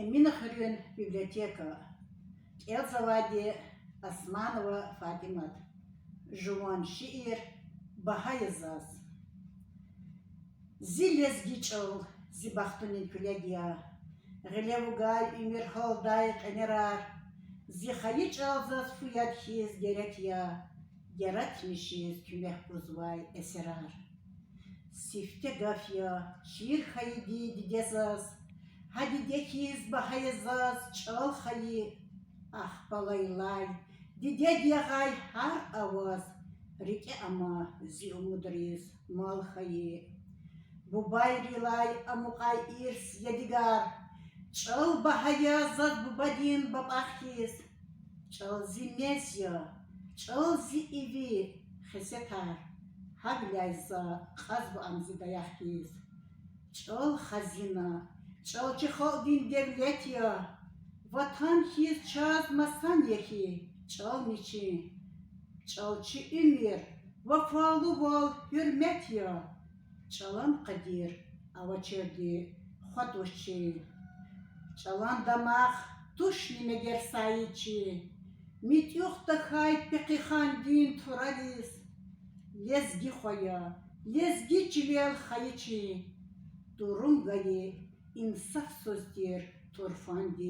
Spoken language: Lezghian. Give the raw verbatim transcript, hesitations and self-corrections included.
Эминхуьруьн библиотека. КӀелзавайди Османова ФатӀимат. Жуван шиир. Багьа я заз. Зи лезги чӀал зи бахтунин куьлег я, гъиле вугай уьмуьр гьалдай кьенерар, зи хайи чӀал заз фу яд хьиз герек я, яратмишиз куьмек гузвай эсерар. Сифте гаф я, чир хьайиди диде заз, гьа диде хьиз багьа я заз чӀал хайи, ахпа лайлай, дидеди ягъай гьар аваз, рикӀе ама зи умудриз мал хайи. Бубайрилай амукьай ирс, ядигар, чӀал багьа я заз бубадин бапӀах хьиз. ЧӀал зи мез я, чӀал зи иви, хесетар, гьавиляй за кьазва ам зи даях хьиз. ЧӀал хазина, чӀал чи халкьдин девлет я, ватан хьиз чаз масан я хьи, чӀални чи. ЧӀал чи уьмуьр, вафалувал, гьуьрмет я, чӀалан къадир авачирди хва туш чи. ЧӀалан дамах тушни мегер саид чи, муьтӀуьгъ тахьай пехъихандин турариз. Лезги хва я, лезги чилел хайи чи, турун гайи инсафсуз тир турфандиз.